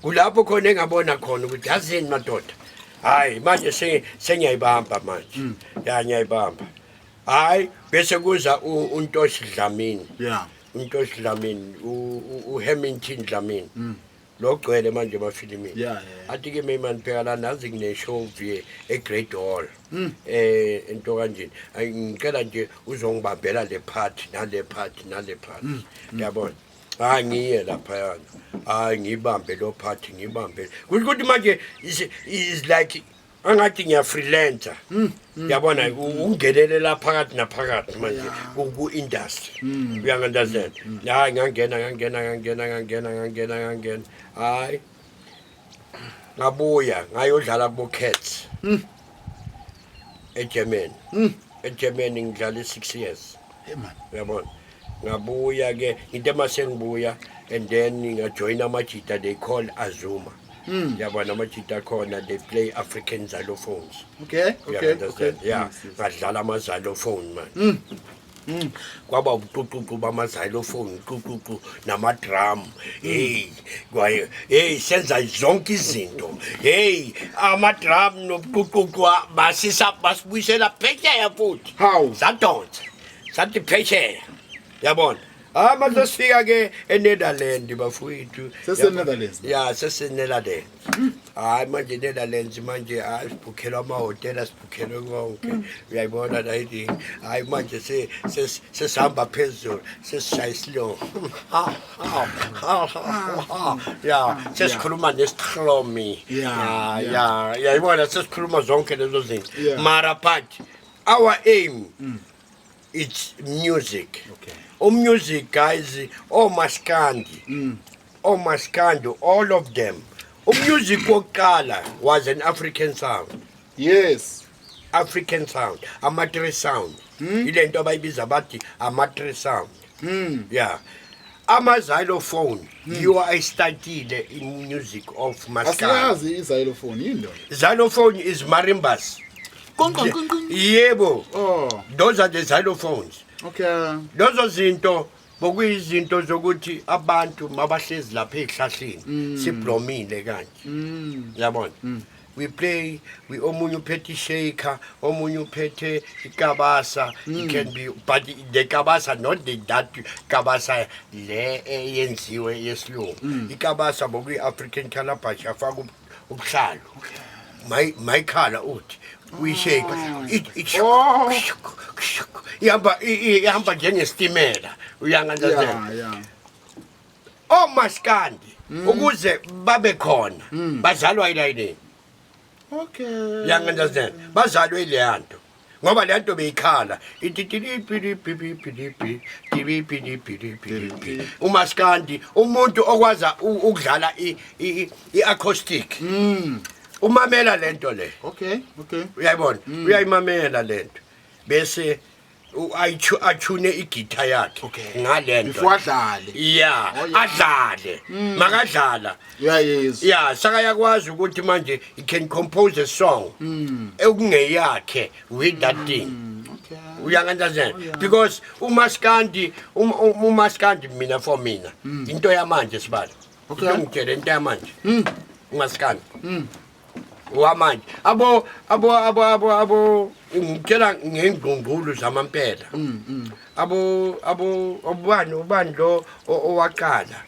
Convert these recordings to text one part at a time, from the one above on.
Kulapho khona engabona khona ukuthi yazini madoda, hayi manje sengiyayibamba manje. Ya, ngiyayibamba. Hayi, bese kuza uNtoshi Dlamini. UNtoshi Dlamini, uHamilton Dlamini lo gcwele manje emafilimini. Athi ke, "Mani, pheka la, nazi ngine-show vie e-Great Hall, into kanjeni. Ayi, ngicela nje uzongibambela le part nale part nale part." Yabona, hayi, ngiye laphayana, hayi, ngibambe lo part, ngibambe. Kusho ukuthi manje is like angathi ngiya-freelancer, yabona, ungenelela phakathi naphakathi manje ku-industry, uyangi-understand? Hayi, ngangena, ngangena, ngangena, ngangena, ngangena, ngangena. Hayi, ngabuya ngayodlala kubo Cats eGermany. eGermany ngidlala 6 years. Hey man. Uyabona, ngabuya ke into mase ngibuya and then ngajoin amajita they call Azuma. Yabona, amajita akhona, they play African xylophones. You understand? Yeah. Yes. Ngadlala ama xylophone man. Kwaba ubuquququ bama xylophone, quququ nama drum. Hey, kwaye hey, senza zonke izinto. Hey, ama drum nobuquququ basisa basibuyisela phesheya futhi. Hawu. Sadonsa. Sathi phesheya. Yabona? Ah, mase sifika ke eNetherlands, bafowethu. Sese-Netherlands? Ya, sese-Netherlands. Hayi, manje Netherlands manje, hayi, sibhukhelwa amahhotela, sibhukhelwe konke. Uyayibona la yini? Hayi, manje sesihamba phezulu, sesishaya isilungu. Ya, sesikhuluma nesikhlomi. Ya, uyayibona, sesikhuluma zonke lezo zinto. Mara but our aim, it's music. Umusic, guys, omaskandi. Omaskandi, all of them. Umusic wokuqala was an African sound. African sound, ama-three sound. Ile nto abayibiza bathi ama-three sound. Yeah. Ama-xylophone yiwo ayistartile i-music of maskandi. Asiyazi i-xylophone, yini lona? Xylophone is marimbas. Kong kong kong kong. Yebo. Oh. Those are the xylophones. Lezo zinto bokuyizinto zokuthi abantu mabahlezi lapha ey'hlahleni, siblomile kanje, yabona, we play we omunye uphethe ishaker, omunye uphethe ikabasa. It can be, but the kabasa, not the that kabasa le eyenziwe yesilungu. Ikabasa bokuyi-African calabash, afaka ubuhlalu, mayikhala uthi uyishake it Oh. ihamba ihamba njengesitimela, uyangi-understand? Yeah. Omaskandi ukuze babe khona bazalwa ilayinini. Uyangi-understand? Bazalwe ileya nto ngoba le nto beyikhala ithi tilipilipilipilipi tilipilipilipilipi. Umaskandi, umuntu okwaza ukudlala i-acoustic umamela lento le. Uyayibona, uyayimamela lento bese achune igitha yakhe ngalento. Before adlale. Yeah. Oh, yeah. Adlale, makadlala. Uyayizwa. Yeah, sakayakwazi ukuthi manje he can compose a song ekungeyakhe with that thing. Uyangi-understand? Oh, yeah. Because umaskandi, umaskandi mina, for mina, into yamanje sibala. Ngitshele into yamanje. Umaskandi wamanje, abo ngitshela ngengqungqulu zamampela, abo ubani, ubani lo owaqala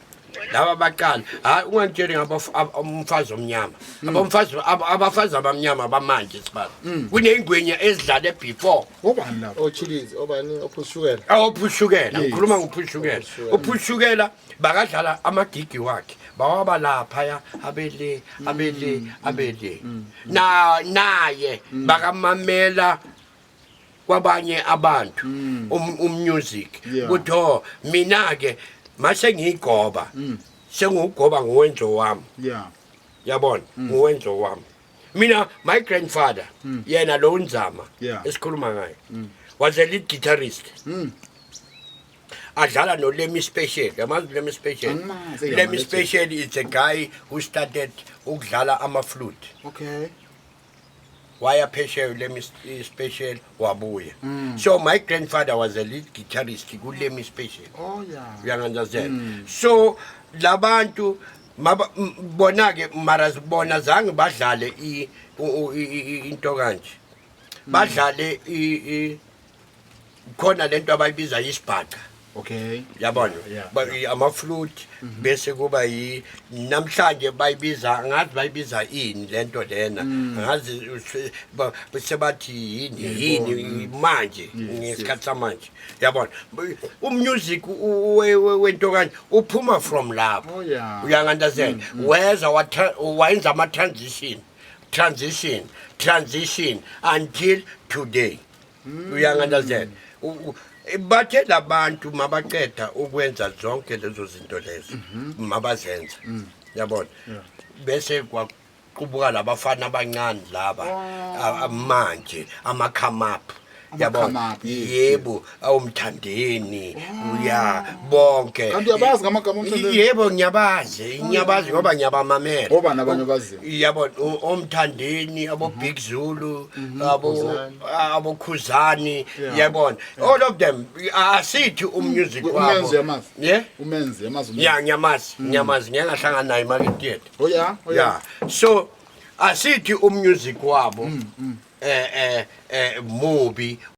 laba baqala. Hayi, ungangitsheli umfazi omnyama, abomfazi, abafazi abamnyama bamanje sibala, kuney'ngwenya ezidlale before. Obani lapho? Ochilizi, obani, ophushukela? Awuphushukela. Ngikhuluma ngophushukela. Uphushukela. Uphushukela bakadlala amagigi wakhe, bawaba laphaya, abele abele abele na naye bakamamela kwabanye abantu umusic ukuthi, oh, mina ke mase ngiyigoba, sengiwugoba ngowenzo wami. Yabona, ngowenzo wami mina. My grandfather yena lo Nzama esikhuluma ngaye was a lead guitarist, adlala no Lemmy Special. Yamazi Lemmy Special? Angimazi igama Lemmy legend. Special is a guy who started ukudlala ama flute. Waya phesheya Lemmy Special, wabuya. So my grandfather was a lead guitarist ku Lemmy Special. Oh yeah. Uyangi-understand? So labantu Maba bona ke mara bona zange badlale i into kanje. Badlale i khona lento abayibiza isibhaqa. Okay. Yabona ama flute bese kuba yi namhlanje bayibiza ngazi bayibiza ini lento lena ngazi sebathi yini yini manje ngesikhathi samanje yabona umusic wento kanje uphuma from lapho. Oh, yeah. Uyangi-understand? Weza wayenza ama transition transition transition until today. Uyangi-understand? Bathe labantu mabaqeda ukwenza zonke lezo zinto lezo mabazenza, yabona, bese kwaqubuka labafana abancane laba manje ama come up, yabona. Ama-come up, yes. Yebo, awumthandeni uya bonke. Kanti uyabazi ngamagama oMthandeni? Yebo, ngiyabazi, ngiyabazi ngoba ngiyabamamela. Obani abanye obaziyo? Yabona, omthandeni, abo Big Zulu, abo Khuzani, yabona, all of them. Asithi umusic wabo Umenzi uyamazi? Yeah. Umenzi, uyamazi umenzi? Ya, ngiyamazi, ngiyamazi, ngeke ngahlangana naye eMarket Theatre. Oh yeah, oh yeah. Yeah, so asithi umusic wabo mubi.